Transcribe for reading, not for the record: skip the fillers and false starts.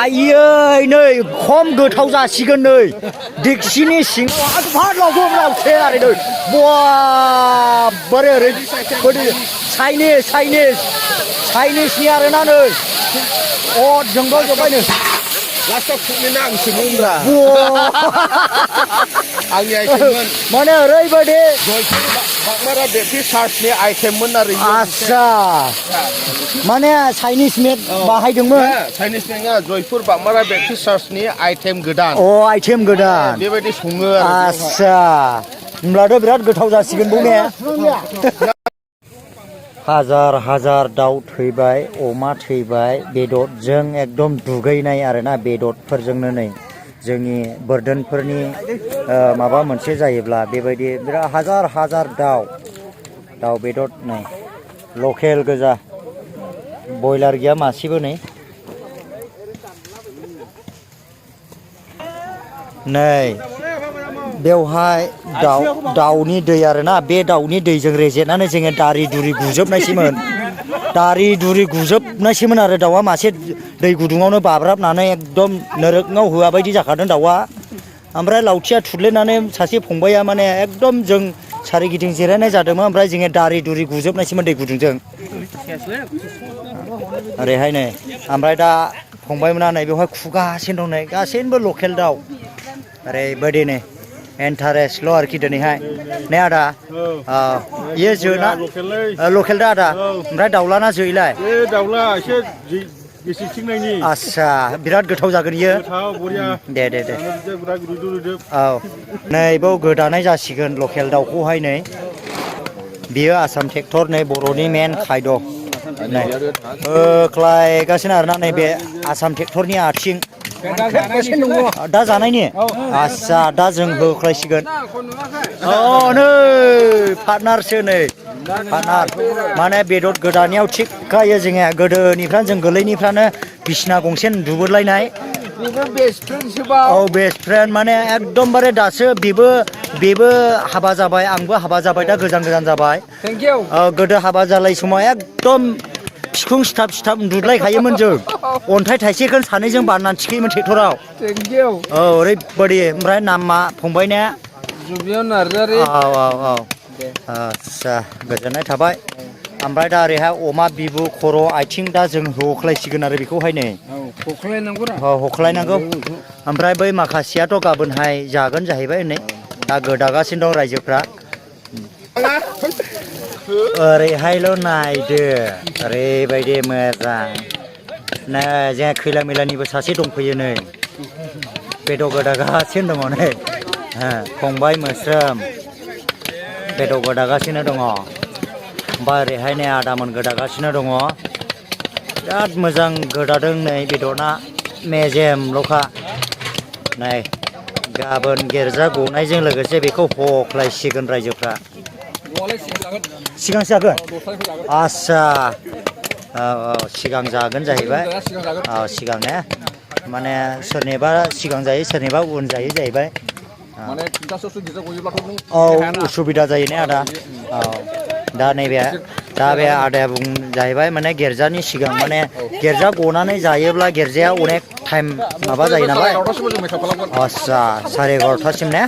आयै नै खम गोथाव जासिगोन नै दिक्सिनि सिङाव आगफार लावथे आरो नै बा बोरै ओरै चाइनिसनि आरोना नै अ जोंबाव जोब्बाय नै लास्टआव खुबैना आं सोंदोंब्रा आंनि आइटेममोन माने ओरैबायदि बागमारा बेटरि चार्जनि आइटेममोन आरो आस्सा माने चाइनिस मेड बाहायदोंमोन चाइनिस नङा जयपुर बागमारा बेटरि चार्जनि आइटेम गोदान अ आइटेम गोदान बेबायदि सङो आरो आस्सा होमब्लाथ' बिराद गोथाव जासिगोन बुं ने हाजार हाजार दाउ थैबाय अमा थैबाय बेदरजों एकदम दुगैनाय आरोना बेदरफोरजोंनो नै जोंनि बोरदोनफोरनि माबा मोनसे जायोब्ला बेबायदि बिराद हाजार हाजार दाउ बेदर नै लकेल गोजा बयलार गैया मासेबो नै बेवहाय दाउनि दै आरोना बे दाउनि दैजों रेजेनानै जोङो दारि दुरि गुजोबनायसैमोन आरो दाउआ मासे दै गुदुङावनो बाब्राबनानै एकदम नोरोखङाव होआ बायदि जाखादों दाउआ ओमफ्राय लावथिया थुदलेनानै सासे फंबाया माने एकदम जों सारिगिदिं जिरायनाय जादोंमोन ओमफ्राय जोङो दारि दुरि गुजोबनायसैमोन दै गुदुंजों ओरैहाय नै ओमफ्राय दा फंबायमोना नै बेवहाय खुगासिनो दं नै गासैबो लकेल दाउ ओरैबायदि नै इन्टारेस्टल' आरोखि दिनैहाय ने आदा इयो जोना लकेल दा आदा ओमफ्राय दाउलाना जोयैलाय दाउला एसे गिसिथिंनायनि आस्सा बिराद गोथाव जागोन इयो दे औ नै बाव गोदानाय जासिगोन लकेल दाउखौहाय नै बियो आसाम ट्रेक्टर नै बर'नि मेन खायद' नै होख्लायगासिनो आरोना नैबे आसाम ट्रेक्टरनि आथिं दा जानायनि आस्सा दा जों होख्लायसिगोन नै पार्टनारसो नै पार्टनार माने बेदर गोदानायाव थिगखायो जोङो गोदोनिफ्रायनो जों गोरलैनिफ्रायनो बिसिना गंसे उन्दुबोलायनाय औ बेस्ट फ्रेन्ड माने एकदमबारे दासो बेबो हाबा जाबाय आंबो हाबा जाबाय दा गोजान जाबाय गोदो हाबा जालाय समाव एकदम बिखुं सिथाब उन्दुलायखायोमोन जों अन्थाइ थाइसेखौनो सानैजों बाननानै थिखोयोमोन ट्रेक्टराव औ ओरैबायदि ओमफ्राय नामा फंबायना जुबियाव नार्जारि औ आस्सा गोजोननाय थाबाय ओमफ्राय दा ओरैहाय अमा बिबु खर' आथिं दा जों होख्लायसिगोन आरो बेखौहाय नै हख्लायनांगौ ओमफ्राय बै माखासेयाथ' गाबोनहाय जागोन जाहैबाय नै दा गोदागासिनो दं रायजोफ्रा ओरैहायल' नायदो ओरैबायदि मोजां नै जोंहा खैला मैलानिबो सासे दंफैयो नै बेदर गोदागासिनो दङ नै फंबाय मोस्रोम बेदर गोदागासिनो दङ ओमफ्राय ओरैहाय नै आदामोन गोदागासिनो दङ बिराद मोजां गोदादों नै बेदरना मेजेमल'खा नै गाबोन गिर्जा गनायजों लोगोसे बेखौ हख्लायसिगोन रायजोफ्रा सिगां जागोन आस्सा औ सिगां जागोन जाहैबाय औ सिगां ने माने सोरनिबा सिगां जायो सोरनिबा उन जायो जाहैबाय औ उसुबिदा जायो ने आदा औ दा बे आदाया बुं जाहैबाय माने गिर्जानि सिगां माने गिर्जा गनानै जायोब्ला गिर्जाया अनेक टाइम माबा जायो नालाय आस्सा 11:30 ने